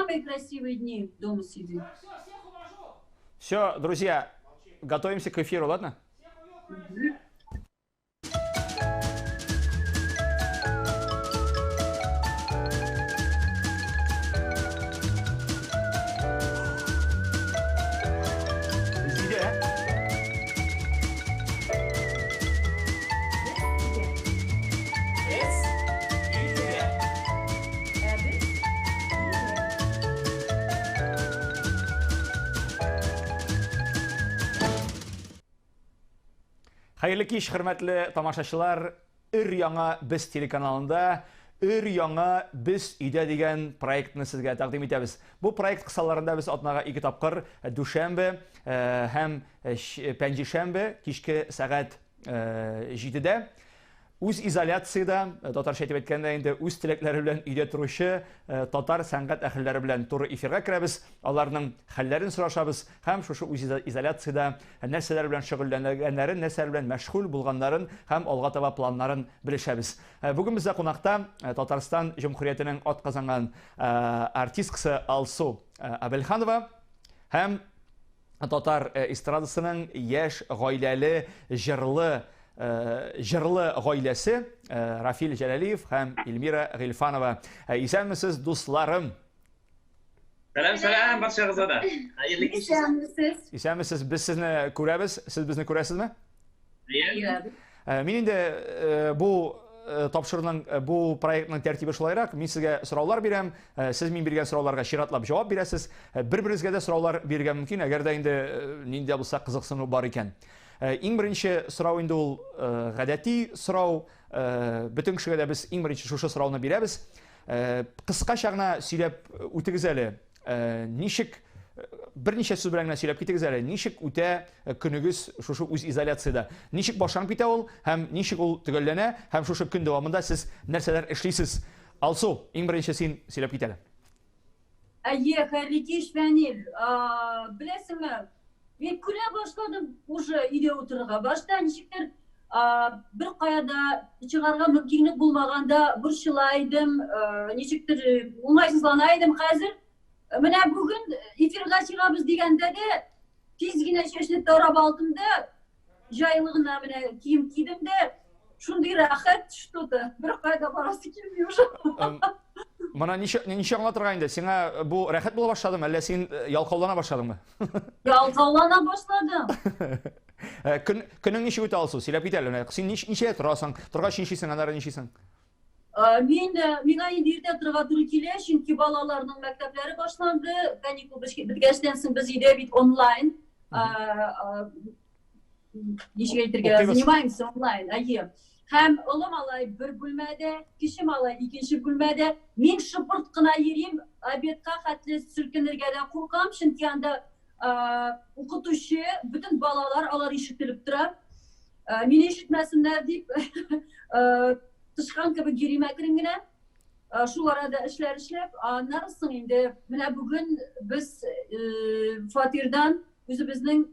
Самые красивые дни дома сидим. Все, друзья, готовимся к эфиру, ладно? Хәерле кич, хөрмәтле тамашачылар. Өр яңа без телеканалында Өр яңа без өйдә дигән проектны сезгә тәкъдим итәбез. Бу проект кысаларында без атнага ике тапкыр дүшәмбе һәм пәнҗешәмбе кичке сәгать 7-дә үз изоляциядә, татарча итеп әйткәндә инде үз теләкләре белән өйдә торучы татар сәнгать әһелләре белән туры эфирга керәбез, аларның хәлләрен сорашабыз һәм шушы үз изоляциядә нәрсәләр белән шөгыльләнгәннәрен, нәрсәләр белән мәшгуль булганнарын һәм алга таба планнарын белешәбез. Бүген бездә кунакта Татарстан Җөмһүриятенең атказанган артисткасы Алсу Әбелханова һәм татар эстрадасының яшь гаиләле җырлы җырлы гаиләсе Рафил Җәләлиев һәм Эльмира Гыйльфанова. Исәнмесез, дусларым! Сәлам, сәлам барчагызга да. Хәерле кич. Исәнмесез. Исәнмесез. Без сезне күрәбез. Сез безне күрәсезме? Әйе. Мин инде бу тапшыруның, бу проектның тәртибе шулайрак. Мин сезгә сораулар бирәм. Сез мин биргән сорауларга чиратлап җавап бирәсез. Бер-берегезгә дә сораулар бирергә мөмкин, әгәр дә инде нинди дә булса кызыксыну бар икән. Иң беренче сорау инде ул гадәти сорау. Бөтен кешегә дә без иң беренче шушы сорауны бирәбез. Кыскача гына сөйләп үтегез әле, ничек, берничә сүз белән генә сөйләп китегез әле, ничек үтә көнегез шушы үз изоляциядә? Ничек башланып китә ул һәм ничек ул төгәлләнә һәм шушы көн дәвамында сез нәрсәләр эшлисез? Алсу, иң беренче син сөйләп кит әле. Әйе, хәерле кич, Фәнил. Беләсеңме, мин күрә башладым уже өйдә утырырга. Башта ничектер бер кая да чыгарга мөмкинлек булмаганда борчыла идем, ничектер уңайсызлана идем. Хәзер менә бүген эфирга чыгабыз дигәндә дә тиз генә чәчне тарап алдым да, җайлы гына менә кием кидем дә, шундый рәхәт что-то, бер кая да барасы килми уже. Моны ничек ничек аңлатырга инде? Сиңа бу рәхәт була башладымы, әллә син ялкаулана башладыңмы? Ялкаулана башладым. Көн көнең ничек үтә, Алсу? Сөйләп кит әле. Менә син ничә торасың? Торгач нишлисең, аннары нишлисең? Мин миңа инде иртә торырга туры килә, чөнки балаларның мәктәпләре башланды. Каникул беткәчтән соң без өйдә бит онлайн. Ничек әйтергә, занимаемся онлайн, әйе. Һәм олы малай бер бүлмәдә, кече малай икенче бүлмәдә. Мин шыпырт кына йөрим, обедка хәтле селкенергә дә куркам, чөнки анда укытучы, бөтен балалар, алар ишетелеп тора. Мине ишетмәсеннәр дип, тычкан кебек йөрим әкрен генә. Шул арада эшләр эшләп, аннары соң инде менә бүген без фатирдан үзебезнең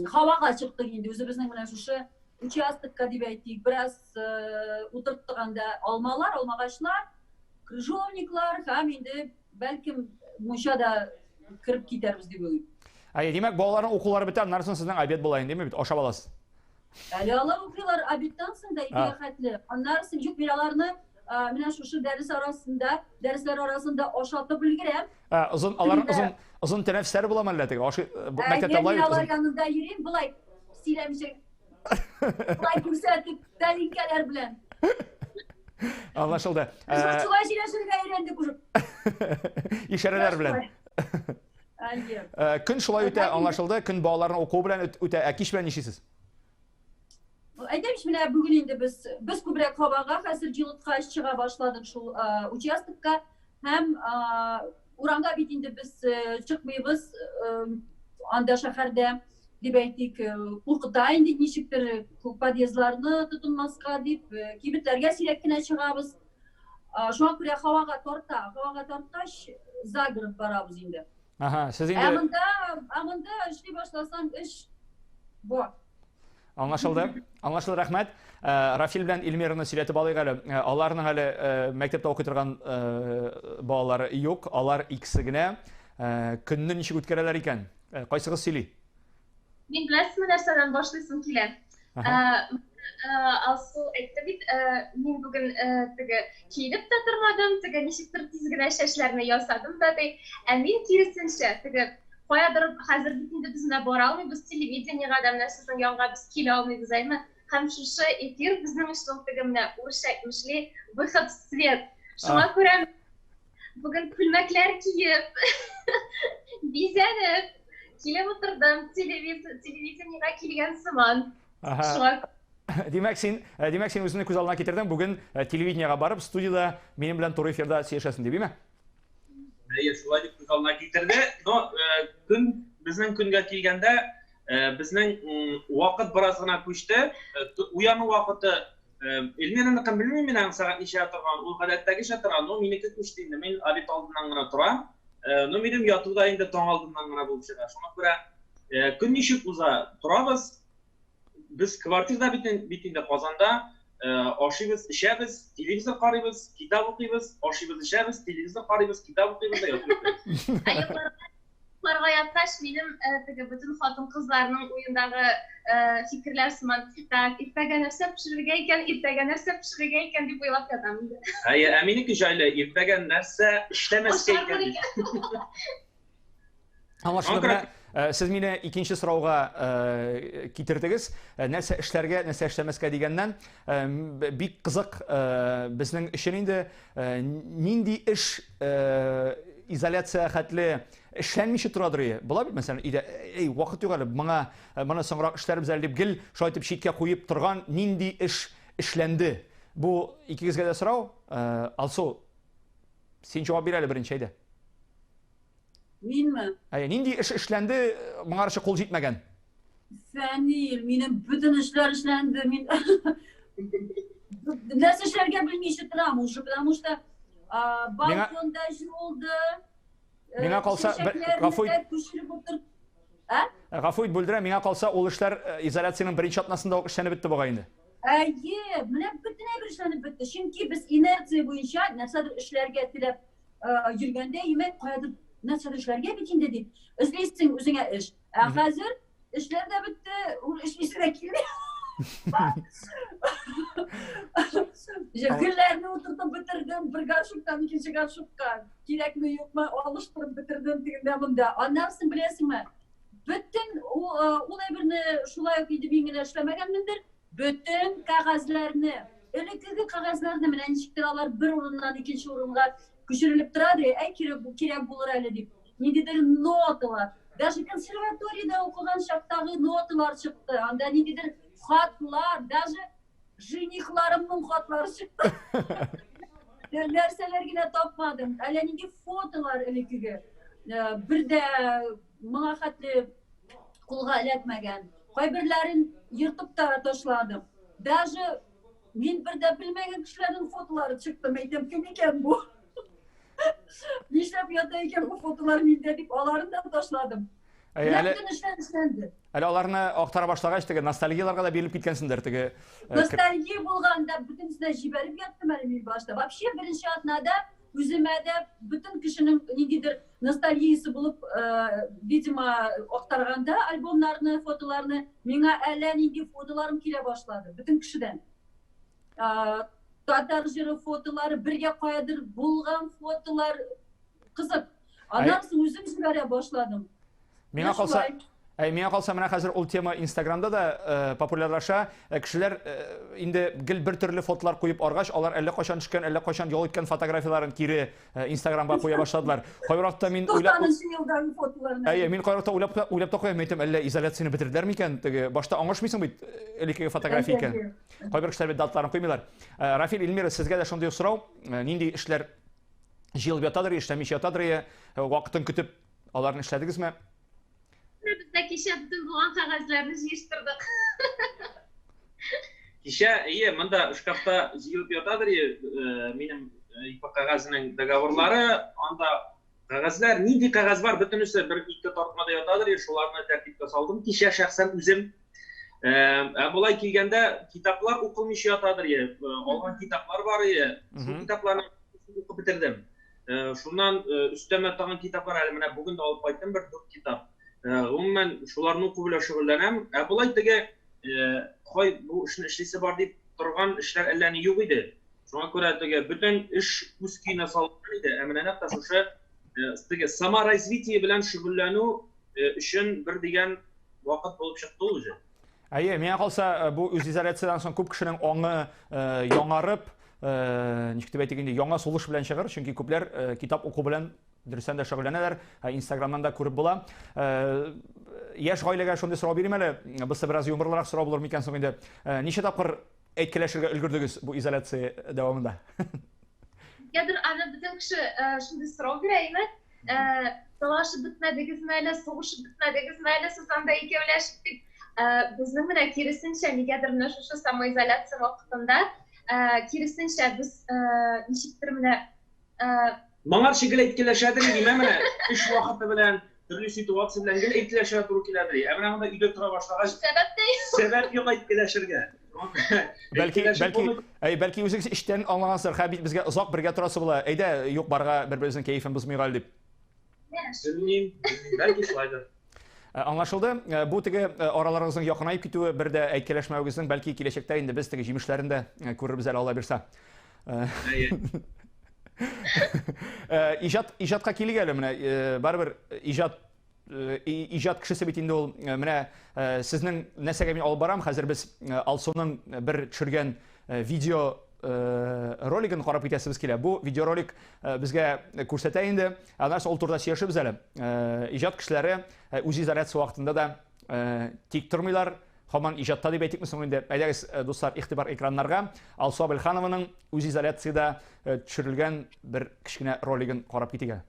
һавага чыктык инде, үзебезнең менә шушы участокка дип әйтик, бераз утырттык анда алмалар, алмагачлар, крыжовниклар һәм инде бәлкем мунча да кереп китәрбез дип уйлыйм. Әйе, димәк, балаларның укулары бетә, аннан соң сезнең обед була инде, бит, ашап аласыз. Әле алар укыйлар обедтан соң да икегә хәтле. Аннары соң юк, мин аларны менә шушы дәрес арасында, дәресләр арасында ашатып өлгерәм. Озын, алар озын, озын тәнәфесләре буламы әллә теге? Ашый мәктәптә болай. Мин алар янында йөрим, болай сөйләмичә. Болай күрсәтеп, тәлинкәләр белән. Аңлашылды. Без шулай сөйләшергә өйрәндек уже. Ишарәләр белән. Әйе. Көн шулай үтә, аңлашылды. Көн балаларның укуы белән үтә. Ә кич белән нишлисез? Әйтәм ич, менә бүген инде без без күбрәк һавага хәзер җылыткач чыга башладык шул участокка һәм урамда бит инде без чыкмыйбыз, анда шәһәрдә дип әйтик, куркыта инде ничектер подъездларны тотынмаска дип, кибетләргә сирәк кенә чыгабыз. Шуңа күрә һавага тарта, һавага тарткач, за город барабыз инде. Ага, сез инде Ә монда, ә монда эшли башласаң, эш бар. Аңлашылды. Аңлашылды, рәхмәт. Э, Рафил белән Эльмираны сөйләтеп алыйк әле. Э, аларның әле э, мәктәптә укый торган балалары юк, алар икесе генә. Көнне ничек үткәрәләр икән? Кайсыгыз сөйли? Мин беләсезме нәрсәдән башлыйсым килә? Алсу әйтте бит, мин бүген теге киенеп тә тормадым, теге ничектер тиз генә чәчләрне ясадым да ди. Ә мин киресенчә, теге каядыр хәзер бит инде без менә бара алмыйбыз телевидениегә дә, менә сезнең янга без килә алмыйбыз, әйме? Һәм шушы эфир безнең өчен ул теге менә урысча әйтмешли выход в свет. Шуңа күрә бүген күлмәкләр киеп, бизәнеп, килеп утырдым, телевидениегә килгән сыман. Шуңа Димәк, син, э, димәк, син үзеңне күз алдына китердең, бүген э, телевидениегә барып, студиядә минем белән туры эфирда сөйләшәсең дип, име? Әйе, шулай дип күз алдына китерде. Но э, көн безнең көнгә килгәндә, безнең вакыт бераз гына күчте. Уяну вакыты Эльмираныкын белмим мин аның сәгать ничәдә торган, ул гадәттәгечә тора, но минеке күчте инде, мин обед алдыннан гына торам. Но минем яту да инде таң алдыннан гына булып чыга. Шуңа күрә көн ничек уза, торабыз. Без квартирда бит, бит инде Казанда ашыйбыз, эчәбез, телевизор карыйбыз, китап укыйбыз, ашыйбыз, эчәбез, телевизор карыйбыз, китап укыйбыз да ятып Йокларга яткач, минем теге бөтен хатын-кызларның уендагы фикерләр сыман, так, иртәгә нәрсә пешерергә икән, иртәгә нәрсә пешерергә икән дип уйлап ятам инде. Әйе, ә минеке җайлы, иртәгә нәрсә эшләмәскә икән дип. Аңлашылды. Менә э, сез мине икенче сорауга э, китердегез. Э, нәрсә эшләргә, нәрсә эшләмәскә дигәннән, бик кызык безнең өчен инде нинди эш изоляция хәтле эшләнмичә торадыр ие. Була бит, мәсәлән, өйдә, эй, вакыт юк әле, моңа моны соңрак эшләрбез әле дип гел шулай итеп читкә куеп торган нинди эш эшләнде? Бу икегезгә дә сорау. Алсу, син җавап бир әле беренче, әйдә. Минме? Әйе, нинди эш эшләнде, моңарчы кул җитмәгән? Фәнил, минем бөтен эшләр эшләнде. Мин нәрсә эшләргә белмичә торам уже, потому что балконда җуылды. Э, миңа калса, гафу ит. Күчереп утыр. Ә? Э, гафу ит, бүлдерәм, миңа калса, ул эшләр э, изоляциянең беренче атнасында ук эшләнеп бетте бугай инде. Әйе, менә бөтен әйбер эшләнеп бетте. Чөнки без инерция буенча нәрсәдер эшләргә теләп йөргәндә, имәк, каядыр нәрсәдер эшләргә бит инде дип, эзлисең үзеңә эш. Ә хәзер эшләр дә бетте, ул эшлисе дә килми. Гөлләрне утыртып бетердем, бер горшоктан икенче горшокка. Кирәкме, юкмы, алыштырып бетердем тегендә монда. Аннан соң беләсеңме, бөтен ул әйберне шулай ук инде мин генә эшләмәгәнмендер, Бөтен кәгазьләрне, элеккеге кәгазьләрне менә ничектер алар бер урыннан икенче урынга күчерелеп тора ди, әй кирәк, кирәк булыр әле дип. Ниндидер ноталар, даже консерваториядә укыган чактагы ноталар чыкты. Анда ниндидер хатлар, даже женихларымның хатлары чыкты. Нәрсәләр генә тапмадым. Әллә нинди фотолар элеккеге. Э, бер дә моңа хәтле кулга эләкмәгән. Кайберләрен ертып та ташладым. Даже мин бер дә белмәгән кешеләрнең фотолары чыкты. Мәйтәм, кем икән бу? Нишләп ята икән бу фотолар миндә дип, аларын да ташладым. Әй, әле Бөтен эшләр эшләнде. Әле аларны актара башлагач, теге ностальгияләргә дә бирелеп киткәнсеңдер, теге. Э, Ностальгия булганда бөтенесенә җибәреп яттым әле мин башта. Вообще беренче атнада үземә дә бөтен кешенең ниндидер ностальгиясе булып, э, видимо, актарганда альбомнарны, фотоларны, миңа әллә нинди фотоларым килә башлады, бөтен кешедән. Э, татар җыры фотолары, бергә каядыр булган фотолар, кызык. Аннан соң үзем җибәрә башладым. Миңа калса, Ә миңа калса, менә хәзер ул тема Инстаграмда да э, популярлаша. Э, кешеләр э, инде гел бер төрле фотолар куеп аргач, алар әллә кайчан төшкән, әллә кайчан ял иткән фотографияләрен кире э, Инстаграмга куя башладылар. Кайвакытта мин уйлап 90 елдагы фотоларны. Әйе, мин кайвакытта уйлап уйлап та куям, әйтәм, әллә изоляцияне бетерделәр микән? Теге башта аңлашмыйсың бит, э, элеккеге фотография икән. Кайбер кешеләр бит даталарын куймыйлар. Э, Рафил, Эльмира, сезгә дә шундый сорау, э, нинди эшләр җыелып ятадыр, эшләмичә ятадыр, э, вакытын көтеп аларны эшләдегезме? Без дә кичә бөтен булган кәгазьләрне җыештырдык. Кичә, ие, монда шкафта җыелып ятадыр, э, минем э, ИП кәгазенең договорлары, анда кәгазьләр, нинди кәгазь бар, бөтенесе бер ике тартмада ятадыр, шуларны тәртипкә салдым. Кичә шәхсән үзем. Ә болай килгәндә китаплар укылмыйча ятадыр е. Алган китаплар бар ие. Шул китапларны укып бетердем. Шуннан өстәмә тагын китаплар әле менә бүген дә алып кайттым бер дүрт китап. Гомумән шуларны уку белән шөгыльләнәм. Ә болай теге кай бу эшне эшлисе бар дип торган эшләр әллә ни юк иде. Шуңа күрә теге бөтен эш үз көенә салынган иде. Ә менә нәкъ тә шушы теге саморазвитие белән шөгыльләнү өчен бер дигән вакыт булып чыкты ул үзе. Әйе, миңа калса, бу үзизоляциядән соң күп кешенең аңы яңарып, ничек дип әйтик инде, яңа сулыш белән чыгыр, чөнки күпләр китап уку белән дөрестән дә шөгыльләнәләр, Инстаграмнан да күреп була. Яшь гаиләгә шундый сорау бирим әле, бусы бераз юморлырак сорау булыр микән соң инде. Ничә тапкыр әйткәләшергә өлгердегез бу изоляция дәвамында? Ядыр аны бөтен кеше шундый сорау бирә, әйме? Талашып бетмәдегезме әле, сугышып бетмәдегезме әле сез анда икәүләшеп дип. Безнең менә киресенчә, нигәдер менә шушы самоизоляция вакытында, киресенчә без ничектер менә Моңарчы гел әйткәләшәдер димә менә, эш вакыты белән, төрле ситуация белән гел әйткәләшергә туры киләдер. Ә менә монда өйдә тора башлагач, сәбәп тә юк. Сәбәп юк әйткәләшергә. Бәлки, бәлки, әй, бәлки үзегез эчтән аңлагансыздыр, хә бит безгә озак бергә торасы була. Әйдә, юк барга бер-беребезнең кәефен бозмыйк әле дип. Белмим, бәлки шулайдыр. Аңлашылды. Бу теге араларыгызның якынаеп китүе, бер дә әйткәләшмәвегезнең, бәлки киләчәктә инде без теге җимешләрен дә күрербез әле Алла бирса. Иҗат, иҗатка килик әле менә, барыбер иҗат иҗат кешесе бит инде ул. Менә сезнең нәрсәгә мин алып барам, хәзер без Алсуның бер төшергән видео ролигын карап китәсебез килә. Бу видеоролик безгә күрсәтә инде. Аннан соң ул турыда сөйләшербез әле. Иҗат кешеләре үзизоляция вакытында да тик тормыйлар. Һаман иҗатта дип әйтикме соң инде? Әйдәгез, дуслар, игътибар экраннарга. Алсу Абелханованың үзизоляциядә төшерелгән бер кечкенә ролигын карап китик әле.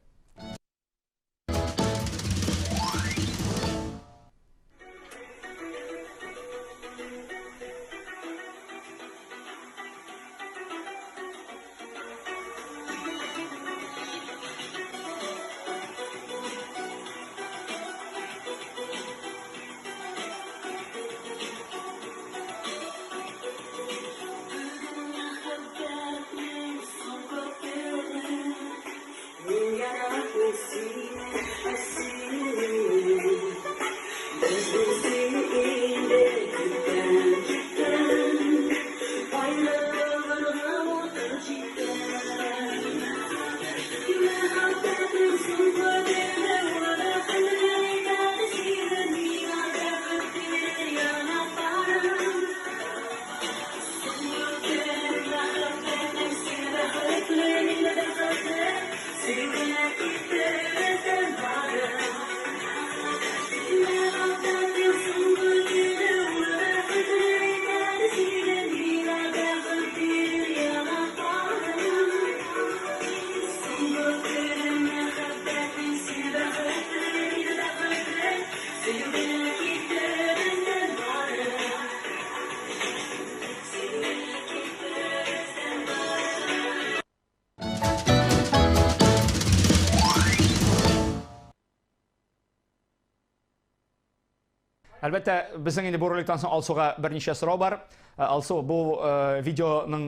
Әлбәттә, безнең инде бу роликтан соң Алсуга берничә сорау бар. Алсу, бу видеоның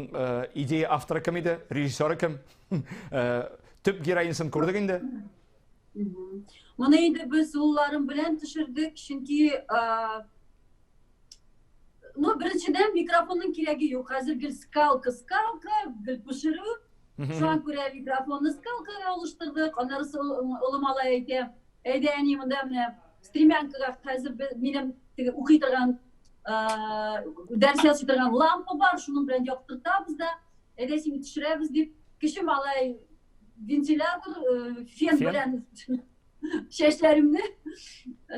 идея авторы кем иде? Режиссеры кем? Төп героинясын күрдек инде. Моны инде без улларым белән төшердек, чөнки ну, беренчедән микрофонның кирәге юк. Хәзер гел скалка, скалка, гел пешерү. Шуңа күрә микрофонны скалкага алыштырдык. Аннары олы малай әйтә, әйдә әни монда менә стремянкага хәзер минем теге укый торган дәрес ясый торган лампа бар, шуның белән яктыртабыз да, әйдә сине төшерәбез дип, кече малай вентилятор, фен белән чәчләремне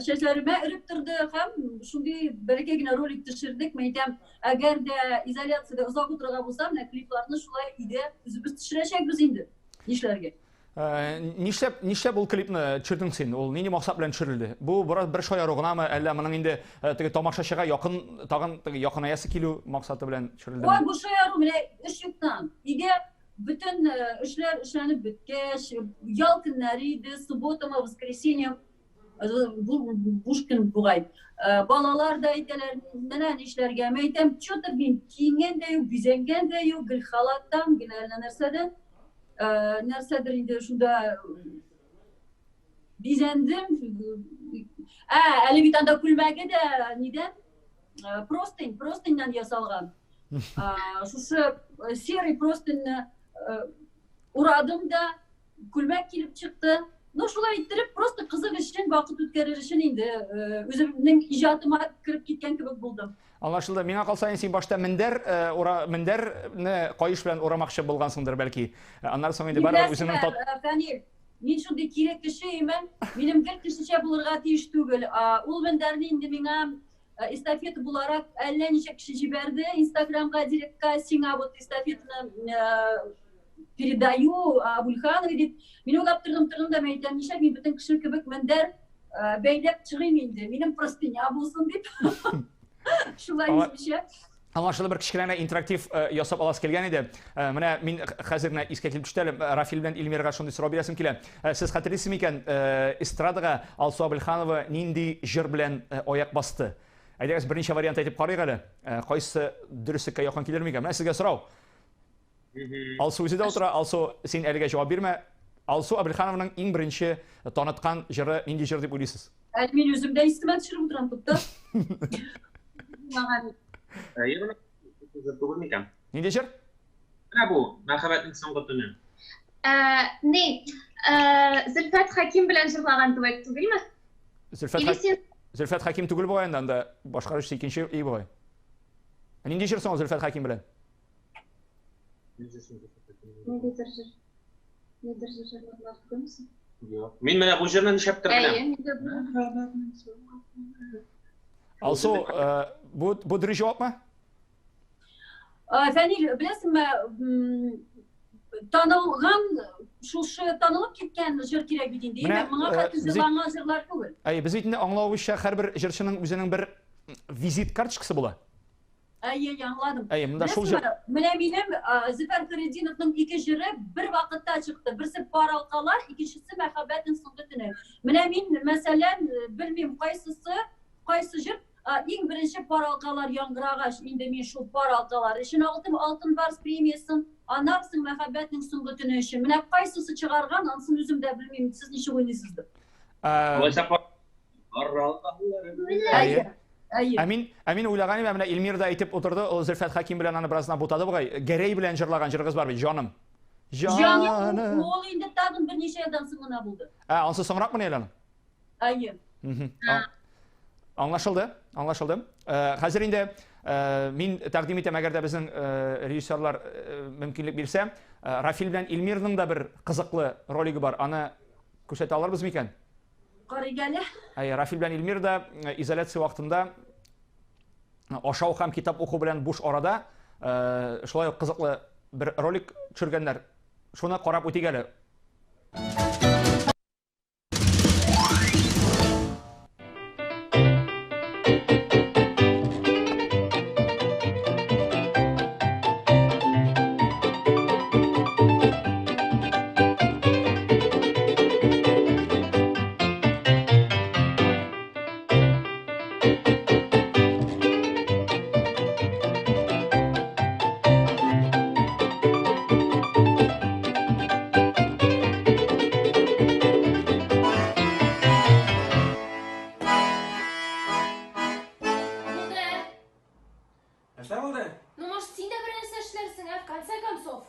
чәчләремә өреп торды һәм шундый бәләкәй генә ролик төшердек. Мин әйтәм, әгәр дә изоляциядә озак утырырга булса, менә клипларны шулай өйдә үзебез төшерәчәкбез инде. Нишләргә? Нишләп, нишләп ул клипны төшердең син? Ул нинди максат белән төшерелде? Бу бераз бер шаяру гынамы, әллә моның инде теге тамашачыга якын, тагын теге якынаясы килү максаты белән төшерелдеме? Ой, бу шаяру менә эш юктан. Өйдә бөтен эшләр эшләнеп беткәч, ял көннәре иде, субботамы, воскресенье. Буш көн бугай. Балалар да әйтәләр, менә нишләргә. Мин әйтәм, что-то мин киенгән дә юк, бизәнгән дә юк, гел халаттан, гел әллә нәрсәдән. Нәрсәдер инде шунда бизәндем. Ә, әле бит анда күлмәге дә нидән? Простынь, простыньнан ясалган. Шушы серый простыньны урадым да, күлмәк килеп чыкты. Ну, шулай иттереп, просто кызык өчен, вакыт үткәрер өчен инде үземнең иҗатыма кереп киткән кебек булдым. Аңлашылды. Миңа калса, син башта мендәр, ура, мендәрне каеш белән урамакчы булгансыңдыр, бәлки. Аннары соң инде барыбер үзеңнең тат... Фәнил, мин шундый кире кеше имен, минем гел кешечә булырга тиеш түгел. Ул мендәрне инде миңа эстафета буларак әллә ничә кеше җибәрде Инстаграмга, директка, сиңа вот эстафетаны передаю Абульхановой дип. Мин уйлап тордым, тордым да, мин әйтәм, нишләп мин бөтен кеше кебек мендәр бәйләп чыгыйм инде, минем простыня булсын дип. Шулай үземчә. Аңлашылды, бер кечкенә генә интерактив ясап аласы килгән иде. Менә мин хәзер генә искә килеп төште әле, Рафил белән Эльмирага шундый сорау бирәсем килә. Сез хәтерлисез микән, эстрадага Алсу Абелханова нинди җыр белән аяк басты? Әйдәгез, берничә вариант әйтеп карыйк әле. Кайсы дөреслеккә якын килер микән? Менә сезгә сорау. Алсу үзе дә утыра. Алсу, син әлегә җавап бирмә. Алсу Абелханованың иң беренче таныткан җыры нинди җыр дип уйлыйсыз? Әле мин үзем дә исемә төшереп утырам, тукта. Әйе, моны җыр түгел микән? Нинди җыр? Менә бу, Мәхәббәтнең соңгы төне. Ни, Зөлфәт Хәким белән җырлаган дуэт түгелме? Зөлфәт Зөлфәт Хәким түгел бугай инде анда, башкаручысы икенче и бугай. Нинди җыр соң Зөлфәт Хәким белән? Ниндидер җыр. Нидер җыр җырладылар түгелме соң? Юк. Мин менә бу җырны нишләптер беләм. Әйе, нидер Алсу, бу бу дөрес җавапмы? Фәнил, беләсеңме, танылган, шушы танылып киткән җыр кирәк бит инде. Менә моңа хәтле җырланган җырлар түгел. Әйе, без бит инде аңлавыбызча, һәрбер җырчының үзенең бер визит карточкасы була. Әйе, әйе, аңладым. Әйе, монда шул җыр. Менә минем Зөфәр Хәйретдиновның ике җыры бер вакытта чыкты. Берсе Пар алкалар, икенчесе Мәхәббәтнең соңгы төне. Менә мин, мәсәлән, белмим, кайсысы, кайсы җыр, иң беренче Пар алкалар яңгырагач, инде мин шул Пар алкалар өчен алдым Алтын Барс премиясен, аннан соң Мәхәббәтнең соңгы төне өчен. Менә кайсысы чыгарган, анысын үзем дә белмим, сез ничек уйлыйсыздыр? Алайса пар Әйе. Әйе. Ә мин, ә мин уйлаган идем, менә Эльмир да әйтеп утырды, ул Зөлфәт Хәким белән аны бераз гына бутады бугай. Гәрәй белән җырлаган җырыгыз бар бит, Җаным. Җаным. Ул инде тагын берничә елдан соң гына булды. Ә, ансы соңракмыни әле аның? Әйе. Аңлашылды, аңлашылды. Хәзер инде мин тәкъдим итәм, әгәр дә безнең режиссерлар мөмкинлек бирсә, Рафил белән Эльмирның да бер кызыклы ролигы бар. Аны күрсәтә алырбыз микән? Карыйк әле. Әйе, Рафил белән Эльмир да изоляция вакытында ашау һәм китап уку белән буш арада шулай ук кызыклы бер ролик төшергәннәр. Шуны карап үтик әле. Нәрсә булды? Ну, может, син дә бер нәрсә эшләрсең, ә, в конце концов?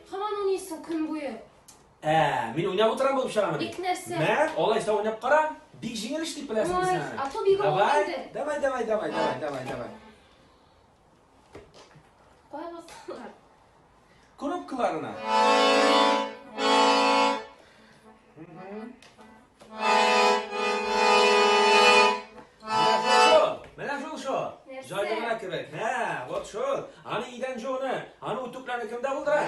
Һаман уйныйсың көн буе. Ә, мин уйнап утырам булып чыгамы? Бик нәрсә? Мә, алайса уйнап кара. Бик җиңел эш дип беләсең син аны. А то бик авыр инде. Давай, давай, давай, давай, давай, давай. Кая бастылар? Кнопкаларына. Менә шул шул. Җайлы гына кебек. Һә, вот шул. Аны идән жууны, аны үтүкләрне кем дә булдыра?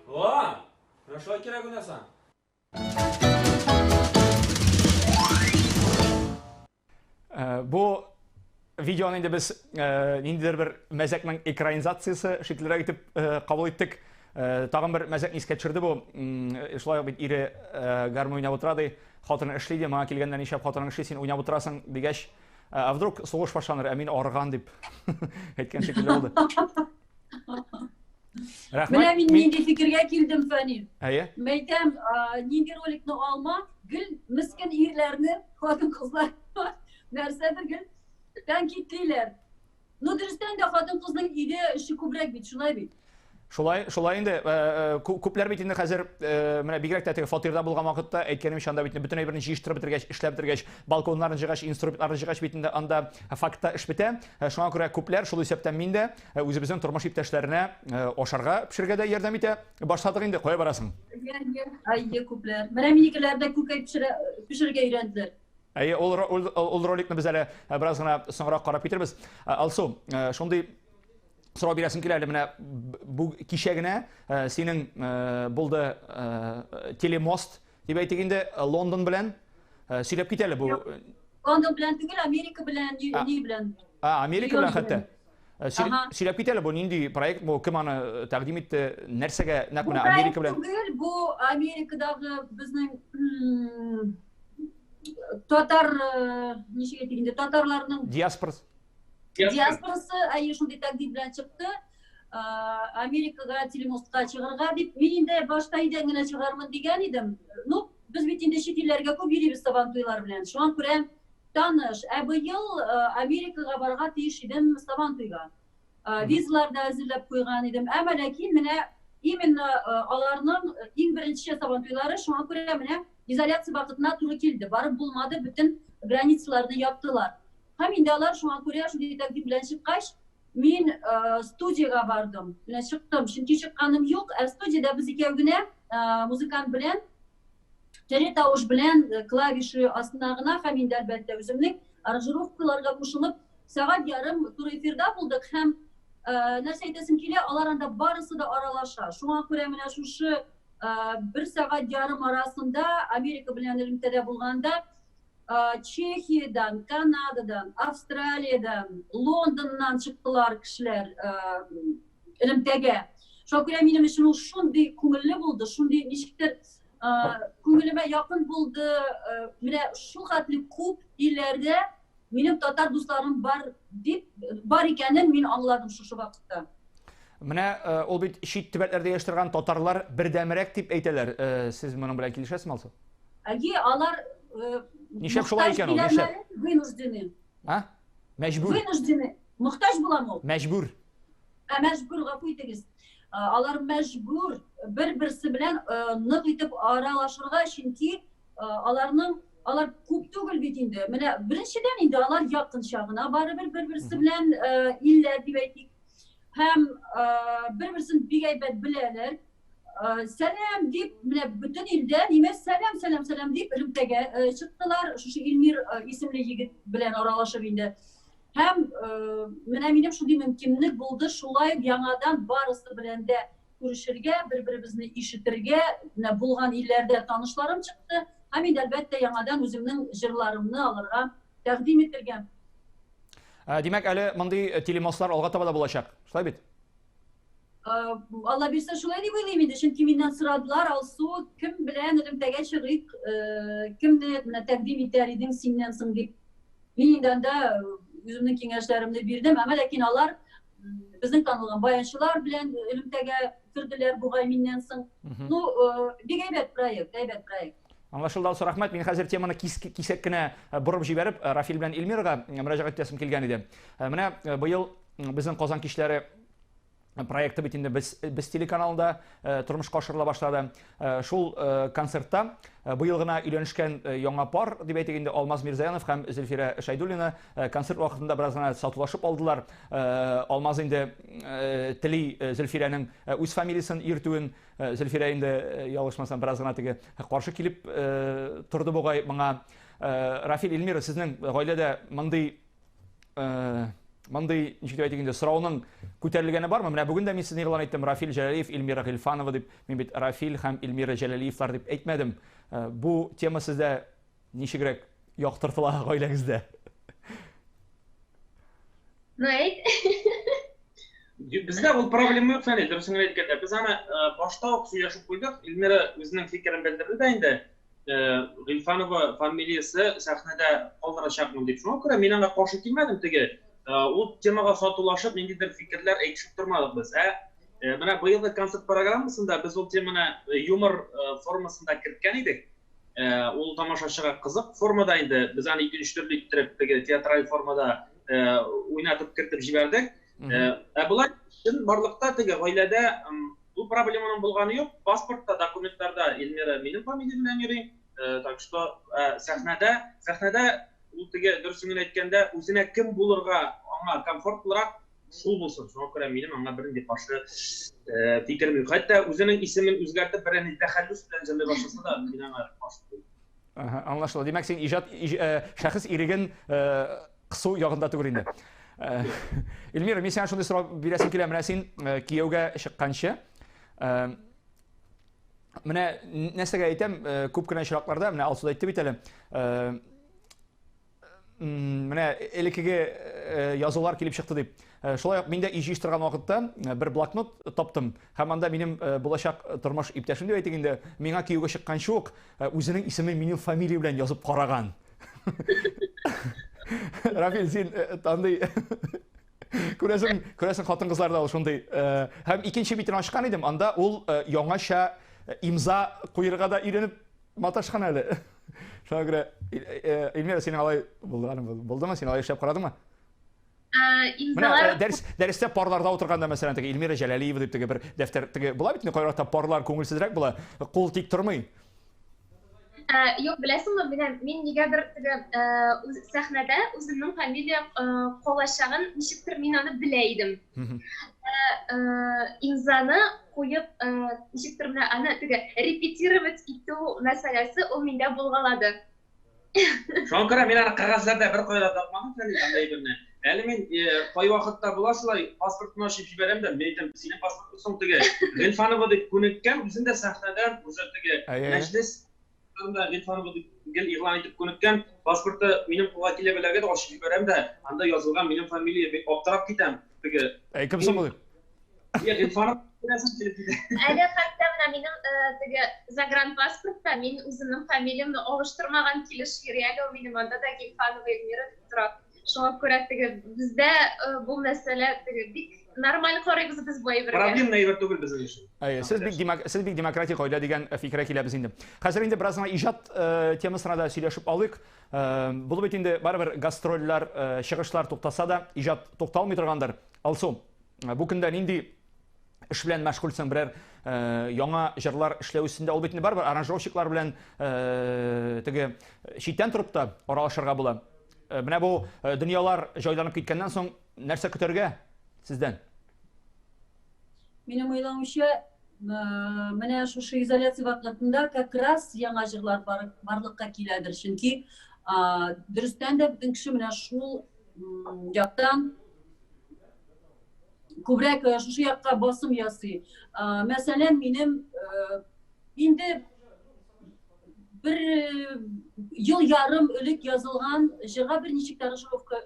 О, менә шулай кирәк уйнасаң. Бу видеоны инде без ниндидер бер мәзәкнең экранизациясе шикеллерәк итеп кабул иттек. Тагын бер мәзәкне искә төшерде бу. Шулай ук бит ире гармун уйнап утыра ди, хатыны эшли ди, моңа килгәндә нишләп хатының эшли, син уйнап утырасың дигәч, а вдруг сугыш башланыр, ә мин арыган дип әйткән шикелле булды. Рәхмәт. Менә мин нинди фикергә килдем, Фәнил. Әйе. Мәйтәм, нинди роликны алма, гел мескен ирләрне, хатын-кызлар нәрсәдер гел тәнкыйтьлиләр. Ну, дөрестән дә хатын-кызның өйдә эше күбрәк бит, шулай бит. Шулай, шулай инде. Күпләр бит инде хәзер, менә бигрәк тә теге фатирда булган вакытта, әйткәнемчә, анда бит инде бөтен әйберне җыештырып бетергәч, эшләп бетергәч, балконнарны җыйгач, инструментларны җыйгач бит инде анда фактта эш бетә. Шуңа күрә күпләр, шул исәптән мин дә, үзебезнең тормыш иптәшләренә ашарга пешерергә дә ярдәм итә башладык инде. Кая барасың? Әйе, күпләр. Менә минекеләр дә күкәй пешерергә өйрәнделәр. Әйе, ул, ул, ул роликны без әле бераз гына соңрак карап китербез. Алсу, шундый сорау бирәсем килә әле, менә бу кичә генә синең булды телемост дип әйтик инде, Лондон белән сөйләп кит әле бу. Лондон белән түгел, Америка белән, ни белән. А, Америка белән хәтта. Сөйләп кит әле, бу нинди проект, бу кем аны тәкъдим итте, нәрсәгә нәкъ менә Америка белән? Түгел, бу Америкадагы безнең татар, ничек әйтик инде, татарларның диаспорасы. Диаспорасы, әйе, шундый тәкъдим белән чыкты. Америкага телемостка чыгарга дип, мин инде башта өйдән генә чыгармын дигән идем. Ну, без бит инде чит илләргә күп йөрибез сабан туйлар белән. Шуңа күрә таныш. Ә быел Америкага барырга тиеш идем сабан туйга. Визалар да әзерләп куйган идем. Әмма ләкин менә именно аларның иң беренче сабан туйлары, шуңа күрә менә изоляция вакытына туры килде. Барып булмады, бөтен границаларны яптылар. Һәм инде алар шуңа күрә шундый тәкъдим белән чыккач, мин студиягә бардым. Менә чыктым, чөнки чыкканым юк. Ә студиядә без икәү генә музыкант белән тере тавыш белән клавиши астына гына һәм инде әлбәттә үземнең аранжировкаларга кушылып сәгать ярым туры эфирда булдык һәм нәрсә әйтәсем килә, алар анда барысы да аралаша. Шуңа күрә менә шушы бер сәгать ярым арасында Америка белән элемтәдә булганда Чехиядән, Канададан, Австралиядән, Лондоннан чыктылар кешеләр элемтәгә. Шуңа күрә минем өчен ул шундый күңелле булды, шундый ничектер күңелемә якын булды. Менә шул хәтле күп илләрдә минем татар дусларым бар дип, бар икәнен мин аңладым шушы вакытта. Менә ул бит чит төбәкләрдә яши торган татарлар бердәмрәк дип әйтәләр. Сез моның белән килешәсезме, Алсу? Әйе, алар Нишләп шулай икән ул? Нишләп? Вынуждены. А? Мәҗбүр. Вынуждены. Мохтаҗ буламы ул? Мәҗбүр. Ә мәҗбүр, гафу итегез. Алар мәҗбүр бер-берсе белән нык итеп аралашырга, чөнки аларның алар күп түгел бит инде. Менә беренчедән инде алар якынча гына барыбер бер-берсе белән илләр дип әйтик. Һәм бер-берсен бик әйбәт беләләр. Сәлам дип, менә бөтен илдә нимә сәлам, сәлам, сәлам дип элемтәгә чыктылар. Шушы Илмир исемле егет белән аралашып инде. Һәм менә минем шундый мөмкинлек булды, шулай ук яңадан барысы белән дә күрешергә, бер-беребезне ишетергә, менә булган илләрдә танышларым чыкты. Һәм инде әлбәттә яңадан үземнең җырларымны аларга тәкъдим итергә. Димәк, әле мондый телемостлар алга таба да булачак. Шулай бит? Алла бирсә шулай дип уйлыйм инде, чөнки миннән сорадылар, Алсу, кем белән элемтәгә чыгыйк, кемне менә тәкъдим итәр идең синнән соң дип. Мин инде анда үземнең киңәшләремне бирдем, әмма ләкин алар безнең танылган баянчылар белән элемтәгә керделәр бугай миннән соң. Ну, бик әйбәт проект, әйбәт проект. Аңлашылды, Алсу, рәхмәт. Мин хәзер теманы кисәк кенә борып җибәреп, Рафил белән Эльмирага мөрәҗәгать итәсем килгән иде. Менә быел безнең Казан кичләре проекты бит инде без телеканалында тормышка ашырыла башлады. Шул концертта быел гына өйләнешкән яңа пар дип әйтик инде, Алмаз Мирзаянов һәм Зөлфирә Шәйдуллина концерт вакытында бераз гына сатулашып алдылар. Алмаз инде тели Зөлфирәнең үз фамилиясен йөртүен. Зөлфирә инде, ялгышмасам, бераз гына теге каршы килеп торды бугай моңа. Рафил, Эльмира, сезнең гаиләдә мондый мондый, ничек дип әйтик инде, сорауның күтәрелгәне бармы? Менә бүген дә мин сезне игълан иттем, Рафил Җәләлиев, Эльмира Гыйльфанова дип. Мин бит Рафил һәм Эльмира Җәләлиевлар дип әйтмәдем. Бу тема сездә ничегрәк яктыртыла гаиләгездә? Ну, әйт. Бездә ул проблема юк, Фәнил, дөресен генә әйткәндә. Без аны башта ук сөйләшеп куйдык. Эльмира үзенең фикерен белдерде дә инде. Гыйльфанова фамилиясе сәхнәдә калдырачакмын дип. Шуңа күрә мин аңа каршы килмәдем теге. Ул темага сатулашып, ниндидер фикерләр әйтешеп тормадык без. Ә менә быелгы концерт программасында без ул теманы юмор формасында керткән идек. Ул тамашачыга кызык формада инде. Без аны икенче төрле иттереп, теге театраль формада уйнатып кертеп җибәрдек. Ә болай чынбарлыкта теге гаиләдә бу проблеманың булганы юк. Паспортта, документларда Эльмира минем фамилия белән йөри. Так что сәхнәдә, сәхнәдә ул теге дөресен генә әйткәндә, үзенә кем булырга аңа комфортлырак, шул булсын. Шуңа күрә минем аңа бернинди каршы фикерем юк. Хәтта үзенең исемен үзгәртеп, бернинди тәхәллүс белән җырлый башласа да, мин аңа каршы түгел. Аңлашыла. Димәк, син иҗат шәхес иреген кысу ягында түгел инде. Эльмира, мин сиңа шундый сорау бирәсем килә. Менә син кияүгә чыкканчы, менә нәрсәгә әйтәм, күп кенә очракларда, менә Алсу да әйтте бит әле, менә элеккеге язулар килеп чыкты дип. Шулай ук мин дә өй җыештырган вакытта бер блокнот таптым һәм анда минем булачак тормыш иптәшем дип әйтик инде, миңа кияүгә чыкканчы ук үзенең исемен минем фамилия белән язып караган. Рафил, син андый күрәсең, күрәсең хатын-кызларда ул шундый. Һәм икенче битен ачкан идем, анда ул яңача имза куерга да өйрәнеп маташкан әле. Шуңа күрә, Эльмира, синең алай булдымы? Булдымы? Син алай эшләп карадыңмы? Имзалар... Дәрес, дәрестә парларда утырганда, мәсәлән, теге Эльмира Җәләлиева дип теге бер дәфтәр, теге була бит инде кайвакытта парлар күңелсезрәк була, кул тик тормый. Юк, беләсеңме, менә мин нигәдер теге сәхнәдә үземнең фамилия калачагын ничектер мин аны белә идем. Имзаны куеп, ничектер менә аны теге репетировать итү мәсьәләсе ул миндә булгалады. Шуңа күрә мин аны кәгазьләрдә бер кайда тапмадым, Фәнил, андай әйберне. Әле мин кайвакытта була шулай, паспортны ачып җибәрәм дә, мин әйтәм, синең паспортың соң теге Гыйльфанова дип күнеккән, үзен дә сәхнәдән уже теге мәҗлес Гыйльфанова дип гел игълан итеп күнеккән, паспорты минем кулга килеп эләгә дә ачып җибәрәм дә, анда язылган минем фамилия, бик аптырап китәм. Теге. Әй, кем соң бу дип? Әле хәтта менә минем теге загранпаспортта мин үземнең фамилиямне алыштырмаган килеш йөри әле ул минем анда да Гильфанова Эльмира дип тора. Шуңа күрә теге бездә бу мәсьәлә теге бик нормаль карыйбыз без бу әйбергә. Проблемный әйбер түгел безнең өчен. Әйе, сез бик демок, сез бик демократик гаилә дигән фикергә киләбез инде. Хәзер инде бераз гына иҗат темасына да сөйләшеп алыйк. Булып бит инде барыбер гастрольләр, чыгышлар туктаса да, иҗат тукталмый торгандыр. Алсу, бу көндә нинди эш белән мәшгульсең, берәр яңа җырлар эшләү өстендә? Ул бит инде барыбер аранжировщиклар белән теге читтән торып та аралашырга була. Менә бу дөньялар җайланып киткәннән соң нәрсә көтәргә сездән? Минем уйлавымча, менә шушы изоляция вакытында как раз яңа җырлар барлыкка киләдер. Чөнки дөрестән дә бөтен кеше менә шул яктан күбрәк шушы якка басым ясый. Мәсәлән, минем инде бер ел ярым элек язылган җырга берничек тә аранжировка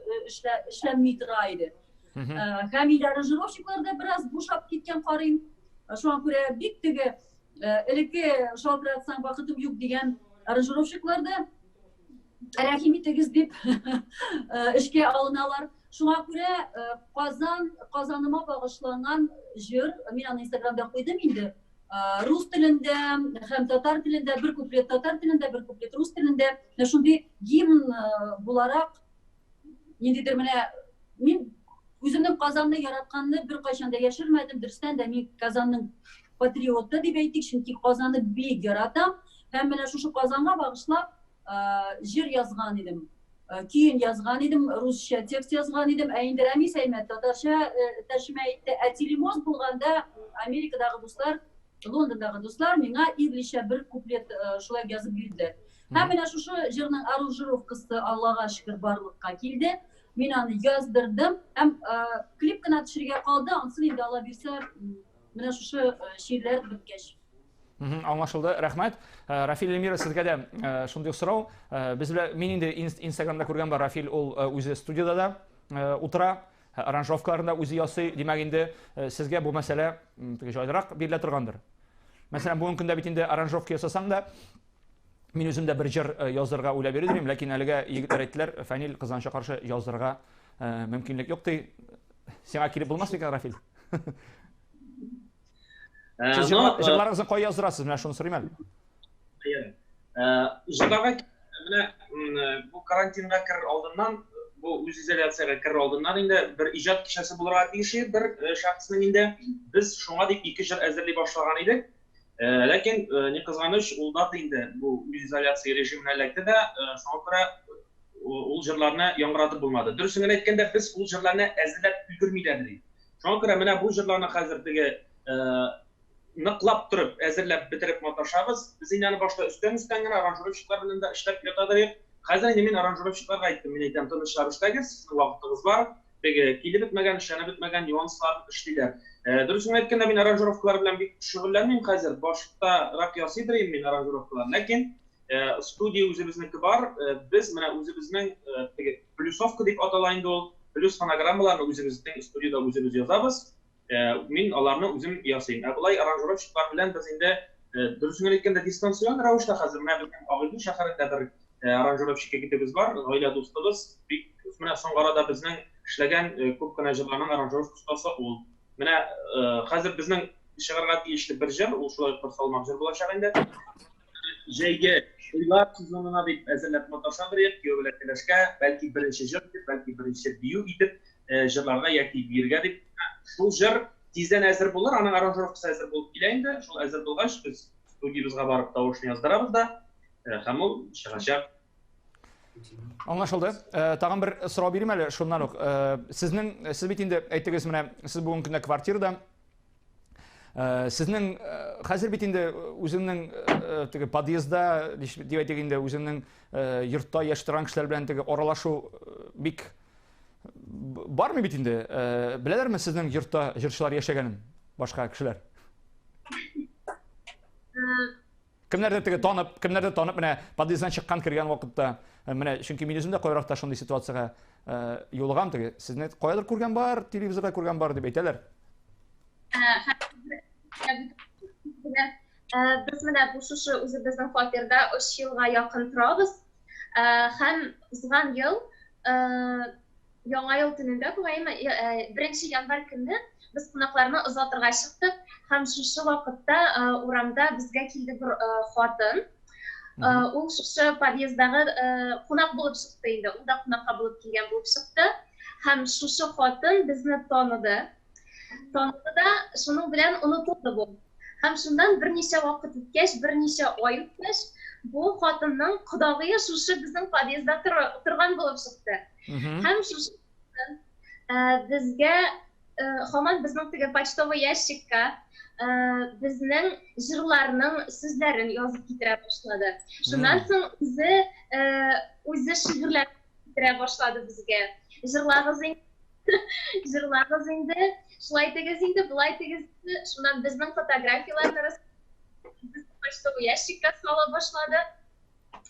эшләнми тора иде. Һәм инде аранжировщиклар да бераз бушап киткән карыйм. Шуңа күрә бик теге элекке шалтыратсаң вакытым юк дигән аранжировщиклар да рәхим итегез дип эшкә алыналар. Шуңа күрә Казан, Казаныма багышланган җыр, мин аны Инстаграмда куйдым инде. Рус телендә һәм татар телендә, бер куплет татар телендә, бер куплет рус телендә. Менә шундый гимн буларак ниндидер менә мин үземнең Казанны яратканны беркайчан да яшермәдем. Дөрестән дә мин Казанның патриоты дип әйтик, чөнки Казанны бик яратам. Һәм менә шушы Казанга багышлап җыр язган идем. Көен язган идем, русча текст язган идем. Ә инде Рәмис Әймәт татарча тәрҗемә итте. Ә телемост булганда Америкадагы дуслар, Лондондагы дуслар миңа инглизчә бер куплет шулай язып бирделәр. Һәм менә шушы җырның аранжировкасы Аллага шөкер барлыкка килде. Мин аны яздырдым һәм клип кына төшерергә калды. Ансын инде Алла бирсә, менә шушы чирләр беткәч. Аңлашылды, рәхмәт. Рафил Эльмира, сезгә дә шундый сорау. Без белән мин инде Инстаграмда күргән бар, Рафил ул үзе студияда да утыра. Аранжировкаларын да үзе ясый. Димәк инде сезгә бу мәсьәлә теге җайлырак бирелә торгандыр. Мәсәлән, бүгенге көндә бит инде аранжировка ясасаң да, мин үзем дә бер җыр язырга уйлап йөрим, ләкин әлегә егетләр әйттеләр, Фәнил кызганычка каршы язырга мөмкинлек юк ди. Сиңа килеп булмас микән, Рафил? Сез җырларыгызны кая яздырасыз? Менә шуны сорыйм әле. Җырларга менә бу карантинга керер алдыннан, бу үзизоляциягә керер алдыннан инде бер иҗат кичәсе булырга тиеш иде бер шәхеснең инде. Без шуңа дип ике җыр әзерли башлаган идек. Ләкин, ни кызганыч, ул дата инде бу үзизоляция режимына эләкте дә, шуңа күрә ул җырларны яңгыратып булмады. Дөресен генә әйткәндә, без ул җырларны әзерләп өлгерми дә идек. Шуңа күрә менә бу җырларны хәзер теге ныклап торып әзерләп бетереп маташабыз. Без инде аны башта өстән-өстән генә аранжировщиклар белән дә эшләп ятадыр идек. Хәзер инде мин аранжировщикларга әйттем, мин әйтәм, тынычлап эшләгез, сезнең вакытыгыз бар. Теге килеп бетмәгән, эшләнеп бетмәгән нюанслар эшлиләр. Дөресен әйткәндә, мин аранжировкалар белән бик шөгыльләнмим хәзер. Баштарак ясыйдыр идем мин аранжировкалар. Ләкин студия үзебезнеке бар. Без менә үзебезнең теге плюсовка дип атала инде ул. Плюс фонограммаларны үзебезнең студиядә үзебез язабыз. Мин аларны үзем ясыйм. Ә болай аранжировщиклар белән без инде дөресен генә әйткәндә дистанцион рәвештә хәзер менә безнең Агыйдел шәһәрендә бер аранжировщик егетебез бар, гаилә дустыбыз. Бик менә соңгы арада безнең эшләгән күп кенә җырларның аранжировка остасы ул. Менә хәзер безнең чыгарга тиешле бер җыр, ул шулай ук бер салмак җыр булачак инде. Җәйге туйлар сезонына дип әзерләп маташадыр идек, кияү белән кәләшкә, бәлки беренче җыр итеп, бәлки беренче бию итеп җырларга яки биергә дип. Шул җыр тиздән әзер булыр, аның аранжировкасы әзер булып килә инде. Шул әзер булгач, без студиябезгә барып тавышын яздырабыз да, һәм ул чыгачак. Аңлашылды. Тагын бер сорау бирим әле шуннан ук. Сезнең, сез бит инде әйттегез менә, сез бүгенге көндә квартирада. Сезнең хәзер бит инде үзеңнең теге подъездда дип әйтик инде үзеңнең йортта яши торган кешеләр белән теге аралашу бик бармый бит инде. Беләләрме сезнең йортта җырчылар яшәгәнен башка кешеләр? Кемнәрдер теге танып, кемнәрдер танып менә подъезддан чыккан кергән вакытта, менә чөнки мин үзем дә кайракта шундый ситуациягә юлыгам теге. Сезне каядыр күргән бар, телевизорда күргән бар дип әйтәләр. Без менә бу шушы үзебезнең фатирда 3 елга якын торабыз. Һәм узган ел Яңа ел төнендә бугаймы, 1 январь көнне без кунакларны озатырга чыктык һәм шушы вакытта урамда безгә килде бер хатын. Ул шушы подъезддагы кунак булып чыкты инде. Ул да кунакка булып килгән булып чыкты. Һәм шушы хатын безне таныды. Таныды да, шуның белән онытылды бу. Һәм шуннан берничә вакыт үткәч, берничә ай үткәч, бу хатынның кодагые шушы безнең подъездда торган булып чыкты. Һәм шушы безгә һаман безнең теге почтовый ящикка безнең җырларның сүзләрен язып китерә башлады. Шуннан соң үзе үзе шигырьләр китерә башлады безгә. Җырлагыз инде, җырлагыз инде, шулай итегез инде, болай итегез инде. Шуннан безнең фотографияләрне почтовый ящикка сала башлады.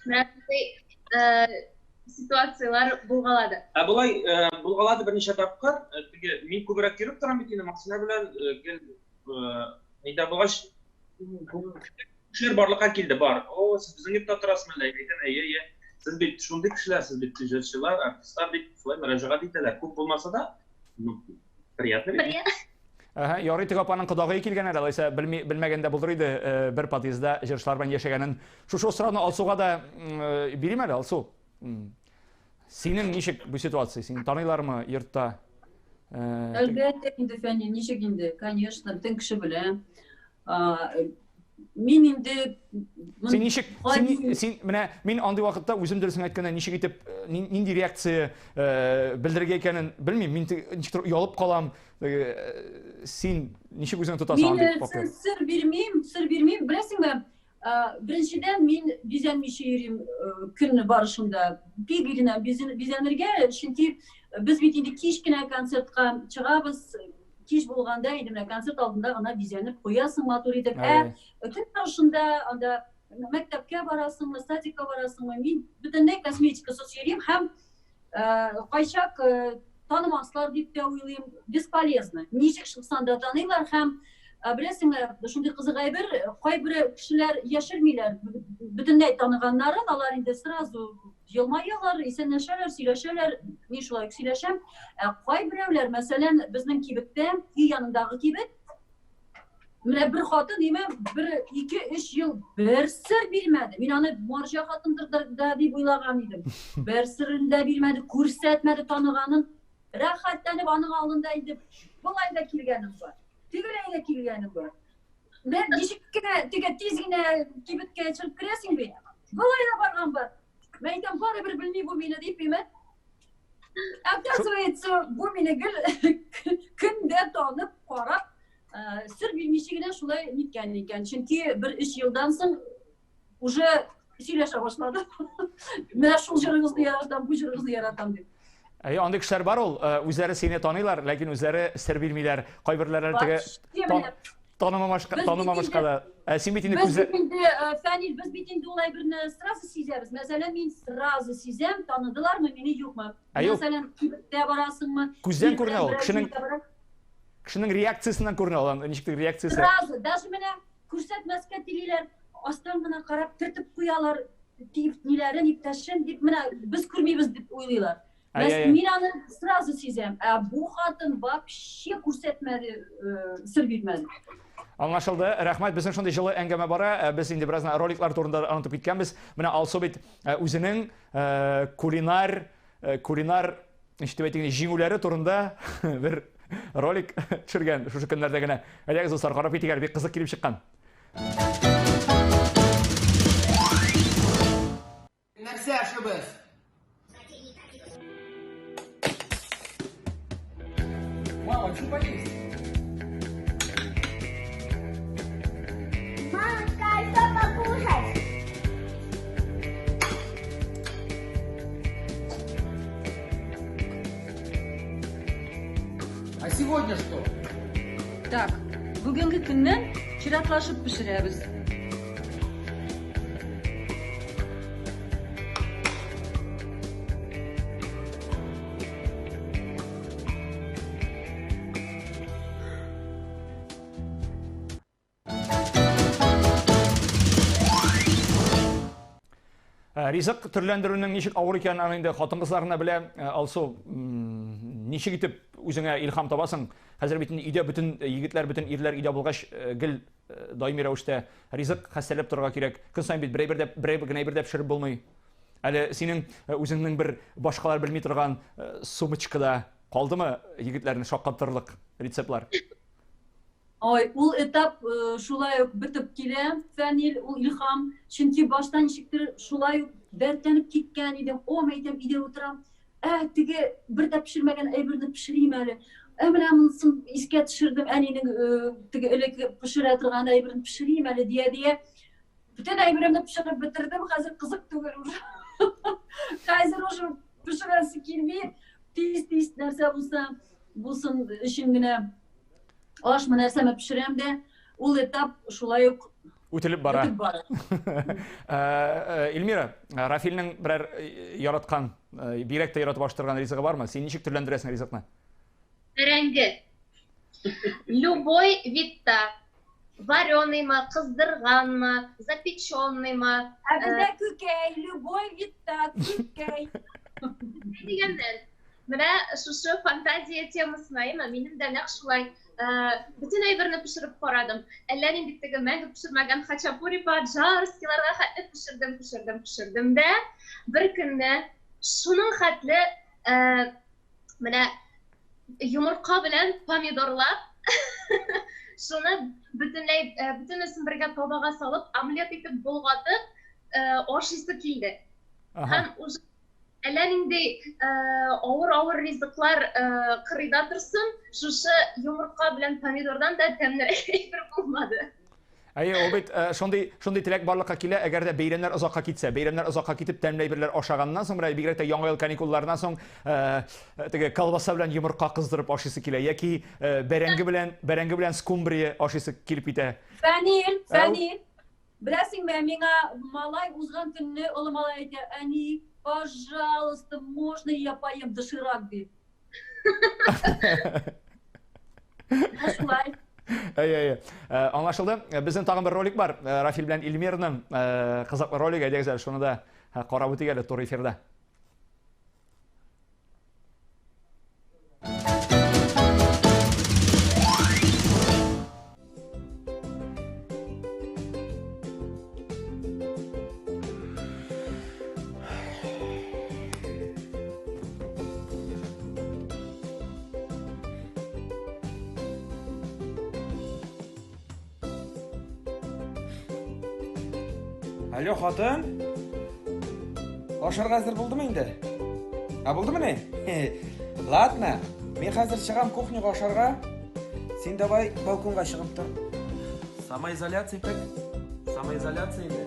Менә шундый ситуацияләр булгалады. Ә болай булгалады берничә тапкыр. Теге мин күбрәк йөреп торам бит инде Максимә белән гел нидә булгач кешеләр барлыкка килде, бар. О, сез безнең йортта торасызмы әллә? Әйтәм, әйе, әйе. Сез бит шундый кешеләр, сез бит җырчылар, артистлар дип шулай мөрәҗәгать итәләр. Күп булмаса да, ну, приятно бит. Әһә, ярый теге апаның кодагые килгән әле, алайса белми, белмәгәндә булыр иде, бер подъездда җырчылар белән яшәгәнен. Шушы сорауны Алсуга да бирим әле, Алсу. Синең ничек бу ситуация? Сине таныйлармы йортта? Әлбәттә инде, Фәнил, ничек инде? Конечно, бөтен кеше белә. Мин инде Син ничек син, син менә мин андый вакытта үзем дөресен әйткәндә ничек итеп нинди реакция белдерергә икәнен белмим. Мин ничектер оялып калам. Син ничек үзеңне тотасың андый вакытта? Мин сер бирмим, сер бирмим. Беләсеңме, беренчедән мин бизәнмичә йөрим көн барышында. Бик иренәм бизәнергә, чөнки без бит инде кич кенә концертка чыгабыз. Кич булганда инде менә концерт алдында гына бизәнеп куясың матур итеп. Ә көн барышында анда мәктәпкә барасыңмы, садикка барасыңмы, мин бөтенләй косметикасыз йөрим һәм кайчак Танымаслар дип тә уйлыйм. Бесполезно. Ничек чыксаң да таныйлар һәм беләсеңме, шундый кызык әйбер, кайбер кешеләр яшермиләр бөтенләй таныганнарын, алар инде сразу елмаялар, исәнләшәләр, сөйләшәләр, мин шулай ук сөйләшәм. Ә кайберәүләр, мәсәлән, безнең кибеттә, өй янындагы кибет, менә бер хатын име, бер, ике, өч ел бер сер бирмәде. Мин аны марҗа хатындыр да дип уйлаган идем. Бер серен дә бирмәде, күрсәтмәде таныганын. Рәхәтләнеп аның алдында инде болай да килгәнем бар. Тегеләй дә килгәнем бар. Менә ничек кенә теге тиз генә кибеткә чыгып керәсең бит. Болай да барган бар. Мен әйтәм, барыбер белми бу мине дип, име? Оказывается, бу мине гел көндә танып, карап, сер бирмичә генә шулай ниткән икән. Чөнки бер өч елдан соң уже сөйләшә башлады. Менә шул җырыгызны яратам, бу җырыгызны яратам дип. Әйе, андый кешеләр бар ул, үзләре сине таныйлар, ләкин үзләре сер бирмиләр. Кайберләре теге танымамашка, танымамашка да. Ә син бит инде күзе Без бит инде, Фәнил, без бит инде ул әйберне сразу сизәбез. Мәсәлән, мин сразу сизәм, таныдылармы мине, юкмы. Мәсәлән, кибеттә барасыңмы? Күздән күренә ул, кешенең кешенең реакциясеннән күренә ул, ничектер реакциясе. Сразу, даже менә күрсәтмәскә телиләр, астан гына карап төртеп куялар, дип ниләрен, иптәшен дип, менә без күрмибез дип уйлыйлар. Мин аны сразу сизәм, ә бу хатын вообще күрсәтмәде, э, сер бирмәде. Аңлашылды. Рәхмәт. Безнең шундый җылы әңгәмә бара. Э, без инде бераз роликлар турында онытып киткәнбез. Менә Алсу бит э, үзенең кулинар кулинар ничек дип әйтик, җиңүләре турында бер ролик төшергән шушы көннәрдә генә. Әйдәгез, дуслар, карап китик әле, бик кызык килеп чыккан. Нәрсә ашыбыз? Мама, хочу поесть. Мамочка, а что покушать? А сегодня что? Так, бүгенге көннән чиратлашып пешерәбез. Э, ризык төрләндерүнең ничек авыр икәнен аны инде хатын-кызлар гына белә. Э, Алсу, ничек итеп үзеңә илһам табасың? Хәзер бит инде өйдә бөтен егетләр, бөтен ирләр өйдә булгач, э, гел даими рәвештә ризык хәстәрләп торырга кирәк. Көн саен бит берәй бер дә берәй генә әйбер дә пешереп булмый. Әле синең үзеңнең бер башкалар белми торган сумочкада калдымы егетләрне шаккатырлык рецептлар? Ой, ул этап э, шулай ук бетеп килә, Фәнил, ул илһам. Чөнки башта ничектер шулай ук дәртләнеп киткән идем. О, мәйтәм, өйдә утырам. Ә, теге бер дә пешермәгән әйберне пешерим әле. Ә менә монысын искә төшердем, әнинең э, теге элек пешерә торган әйберен пешерим әле дия-дия. Бөтен әйберемне пешереп бетердем, хәзер кызык түгел уже. Хәзер уже пешерәсе килми. Тиз-тиз нәрсә булса, булсын өчен генә ашмы нәрсәме пешерәм дә, ул этап шулай ук үтелеп бара. Үтеп бара. Э, э, Эльмира, э, Рафилнең берәр яраткан, бигрәк тә яратып аштырган ризыгы бармы? Син ничек төрләндерәсең ризыкны? Бәрәңге. Любой видта. Вареныймы, кыздырганмы, запеченныймы. Ә бездә күкәй, любой видта күкәй. Дигәннән, менә шушы фантазия темасына, әйме, минем дә нәкъ шулай бөтен әйберне пешереп карадым. Әллә нинди теге мәңге пешермәгән хачапури по-аджарскиларга хәтле пешердем, пешердем, пешердем дә. Бер көнне шуның хәтле менә йомырка белән помидорлап, шуны бөтенләй бөтенесен бергә табага салып, омлет итеп болгатып, ашыйсы килде. Һәм уже әллә нинди авыр-авыр ризыклар кырыйда торсын, шушы йомырка белән помидордан да тәмлерәк әйбер булмады. Әйе, ул бит э, шундый шундый теләк барлыкка килә, әгәр дә бәйрәмнәр озакка китсә, бәйрәмнәр озакка китеп тәмле әйберләр ашаганнан соң, менә бигрәк тә Яңа ел каникулларыннан соң э, теге колбаса белән йомырка кыздырып ашыйсы килә яки э, бәрәңге белән бәрәңге белән скумбрия ашыйсы килеп китә. Фәнил, Фәнил, беләсеңме, миңа малай узган көнне олы малай әйтә, әни, пожалуйста, можно я поем доширак, ди. Менә шулай. Әйе, әйе. Э, аңлашылды. Э, безнең тагын бер ролик бар. Э, Рафил белән Эльмираның кызыклы ролигы. Әйдәгез әле шуны да карап үтик әле туры эфирда. Алло, хатын. Ашарга әзер булдымы инде? Ә булдымы ни? Ладно, мин хәзер чыгам кухняга ашарга. Син давай балконга чыгып тор. Самоизоляция итек. Самоизоляция инде.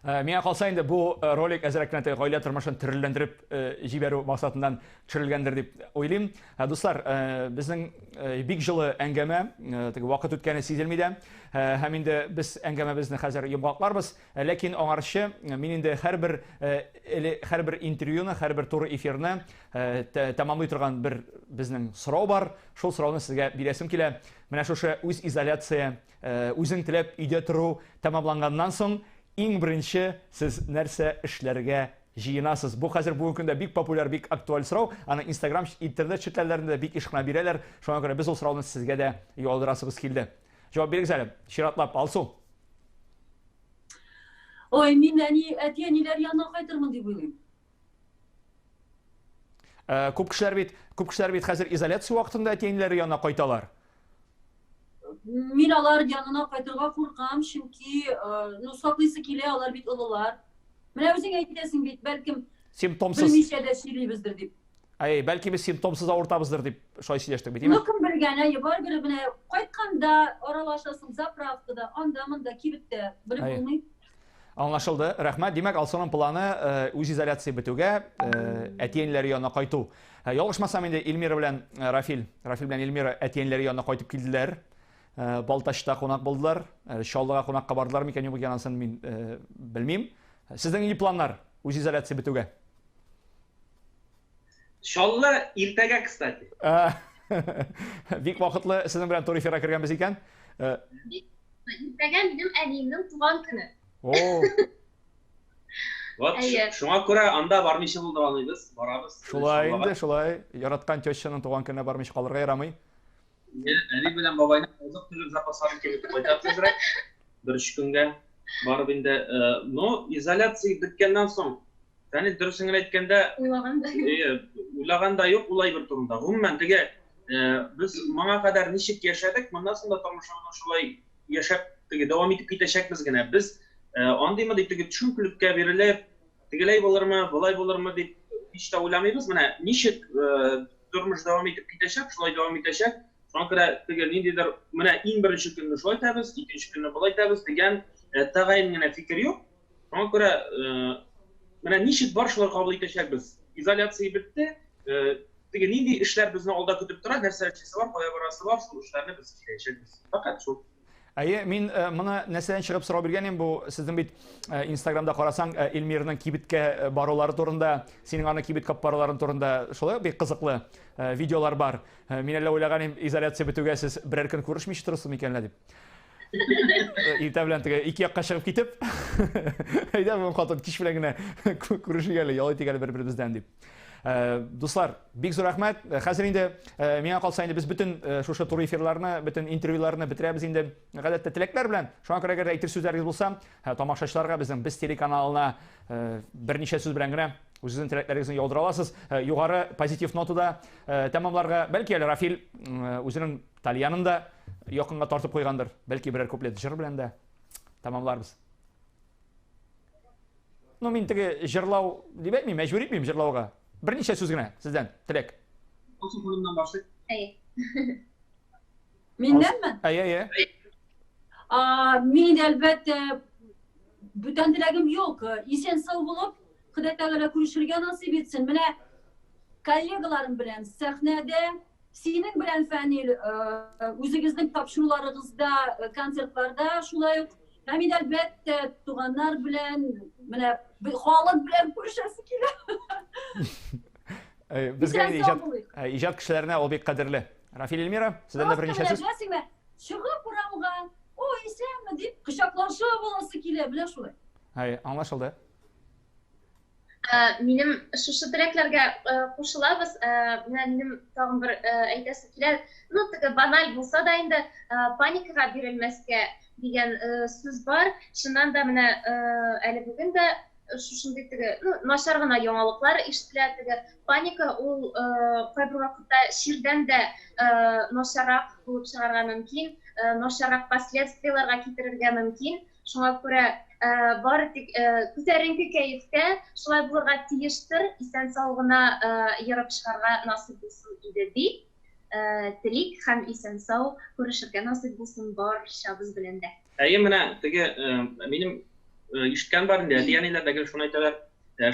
Э, миңа калса инде бу э, ролик әзрәк кенә теге гаилә тормышын төрлеләндереп э, җибәрү максатыннан төшерелгәндер дип уйлыйм. Дуслар, безнең бик җылы әңгәмә, теге вакыт үткәне сизелми дә. Һәм инде без әңгәмәбезне хәзер йомгакларбыз. Ләкин аңарчы мин инде һәрбер һәрбер интервьюны, һәрбер туры эфирны тәмамлый торган бер безнең сорау бар. Шул сорауны сезгә бирәсем килә. Менә шушы үз изоляция, үзең теләп өйдә тору тәмамланганнан соң, иң беренче сез нәрсә эшләргә җыенасыз? Бу хәзер бүгенге көндә бик популяр, бик актуаль сорау. Аны Инстаграм, интернет челтәрләрендә дә бик еш кына бирәләр. Шуңа күрә без ул сорауны сезгә дә яудырасыбыз килде. Җавап бирегез әле, чиратлап, Алсу. Ой, мин әни, әти-әниләр янына кайтырмын дип уйлыйм. Э, күп кешеләр бит, күп кешеләр бит хәзер изоляция вакытында әти-әниләре янына кайталар. Мин алар янына кайтырга куркам, чөнки, э, ну, саклыйсы килә, алар бит олылар. Менә үзең әйтәсең бит, бәлкем симптомсыз белмичә дә сөйлибездер дип. Әй, бәлки без симптомсыз авыртабыздыр дип шулай сөйләштек бит, Ну, кем белгән, әйе, барыбер менә кайтканда аралашасың заправкада, анда, монда, кибеттә, белеп булмый. Аңлашылды, рәхмәт. Димәк, Алсуның планы э, үз изоляция бетүгә э, әти-әниләре янына кайту. Э, ялгышмасам инде Эльмира белән Рафил, Рафил белән Эльмира әти-әниләре янына кайтып килделәр. Балтачта кунак булдылар. Чаллыга кунакка бардылар микән, юк икән, анысын мин белмим. Сезнең нинди планнар үз изоляция бетүгә? Чаллы иртәгә, кстати. Бик вакытлы сезнең белән туры эфирга кергәнбез икән. Иртәгә минем әниемнең туган көне. О. Вот шуңа күрә анда бармыйча булдыра алмыйбыз, барабыз. Шулай инде, шулай. Яраткан тещаның туган көненә бармыйча калырга ярамый. Әни белән бабайның азык-төлек запасларын киметеп кайтабыз әзрәк. Бер өч көнгә барып инде. Но изоляция беткәннән соң Фәнил, дөресен генә әйткәндә, уйлаган да юк. Уйлаган да юк ул әйбер турында. Гомумән, теге без моңа кадәр ничек яшәдек, моннан соң да тормышыбызны шулай яшәп, теге дәвам итеп китәчәкбез генә. Без андый-мондый теге төшенкелеккә бирелеп, тегеләй булырмы, болай булырмы дип һич тә уйламыйбыз. Менә ничек тормыш дәвам итеп китәчәк, шулай дәвам итәчәк. Шуңа күрә теге ниндидер менә иң беренче көнне шулай итәбез, икенче көнне болай итәбез дигән тәгаен генә фикер юк. Шуңа күрә менә ничек бар шулай кабул итәчәкбез. Изоляция бетте, теге нинди эшләр безне алда көтеп тора, нәрсә эшлисе бар, кая барасы бар, шул эшләрне без эшләячәкбез. Фәкать шул. Әйе, мин моны нәрсәдән чыгып сорау биргән идем, бу сезнең бит Инстаграмда карасаң, Эльмирның кибеткә барулары турында, синең аны кибеткә баруларын турында шулай бик кызыклы видеолар бар. Мин әллә уйлаган идем, изоляция бетүгә сез берәр көн күрешмичә торырсыз микән әллә дип. Иртә белән теге ике якка чыгып китеп, әйдә бүген хатын кич белән генә күрешик әле, ял итик әле бер-беребездән дип. Дуслар, бик зур рәхмәт. Хәзер инде миңа калса инде без бөтен шушы туры эфирларны, бөтен интервьюларны бетерәбез инде гадәттә теләкләр белән. Шуңа күрә әгәр дә әйтер сүзләрегез булса, тамашачыларга безнең Без телеканалына берничә сүз белән генә үзегезнең теләкләрегезне яудыра аласыз. Югары позитив нотада тәмамларга, бәлки әле Рафил үзенең тальянын да якынга тартып куйгандыр. Бәлки берәр куплет җыр белән дә тәмамларбыз. Ну, мин теге җырлау дип әйтмим, мәҗбүр итмим җырлауга. Берничә сүз генә сездән теләк. Алсу ханымнан башлыйк. Әйе. Миннәнме? Әйе, әйе. Мин инде әлбәттә бүтән теләгем юк. Исән сау булып, Ходай Тәгалә күрешергә насыйп итсен. Менә коллегаларым белән сәхнәдә синең белән, Фәнил, үзегезнең тапшыруларыгызда, концертларда шулай ук. Һәм инде әлбәттә туганнар белән, менә халык белән күрешәсе килә. Безгә иҗат, иҗат кешеләренә ул бик кадерле. Рафил Эльмира, сездән дә берничә сүз. Беләсеңме, чыгып урамга, о, исәнме дип кочаклашып аласы килә, менә шулай. Әй, аңлашылды. Ә, минем шушы теләкләргә э, кушылабыз. Ә, менә минем тагын бер э, әйтәсе килә. Ну, теге баналь булса да инде э, паникага бирелмәскә дигән сүз бар. Чыннан да менә әле бүген дә шушындый теге, ну, начар гына яңалыклар ишетелә. Теге паника ул кайбер вакытта чирдән дә начаррак булып чыгарга мөмкин, начаррак последствияләргә китерергә мөмкин. Шуңа күрә бары тик күтәренке кәефтә шулай булырга тиештер, исән-сау гына ерып чыгарга насыйп булсын иде дип телик һәм исән-сау күрешергә насыйп булсын барчабыз белән дә. Әйе, менә теге минем ишеткән бар инде, әти-әниләр дә гел шуны әйтәләр.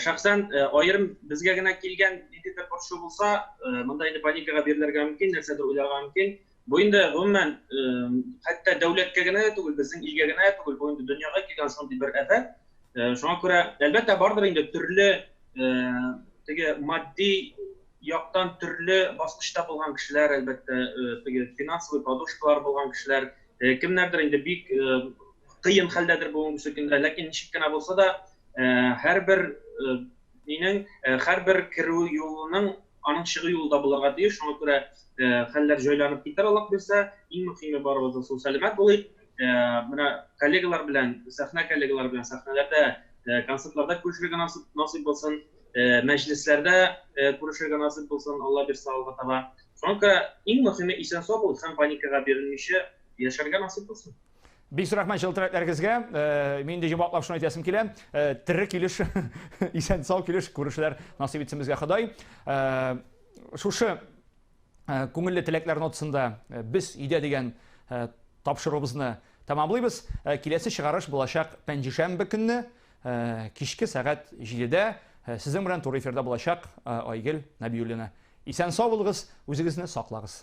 Шәхсән аерым безгә генә килгән ниндидер борчу булса, монда инде паникага бирелергә мөмкин, нәрсәдер уйларга мөмкин. Бу инде гомумән, хәтта дәүләткә генә дә түгел, безнең илгә генә дә түгел, бу инде дөньяга килгән шундый бер афәт. Шуңа күрә, әлбәттә, бардыр инде төрле теге матди яктан төрле баскычта булган кешеләр, әлбәттә, теге финансовый подушкалар булган кешеләр, кемнәрдер инде бик кыен хәлдәдер бүгенге көндә, ләкин ничек кенә булса да, һәрбер нинең, һәрбер керү юлының аның чыгу юлы да булырга тиеш. Шуңа күрә э, хәлләр җайланып китәр, Аллаһ бирсә. Иң мөһиме барыбыз да сау сәламәт булыйк. Э, менә коллегалар белән, сәхнә коллегалар белән сәхнәләрдә, э, концертларда күрешергә насыйп, насыйп булсын, мәҗлесләрдә күрешергә насыйп булсын, Алла бирсә алга таба. Шуңа күрә иң мөһиме исән сау булыйк һәм паникага бирелмичә яшәргә насыйп булсын. Бик зур рәхмәт җылы теләкләрегезгә. Э, мин инде йомгаклап шуны әйтәсем килә. Э, тере килеш, исән сау килеш күрешүләр насыйп итсен безгә Ходай. Э, шушы күңелле теләкләр нотасында без өйдә дигән тапшыруыбызны тәмамлыйбыз. Киләсе чыгарыш булачак пәнҗешәмбе көнне кичке сәгать 7-дә сезнең белән туры эфирда булачак Айгөл Нәбиуллина. Исән сау булыгыз, үзегезне саклагыз.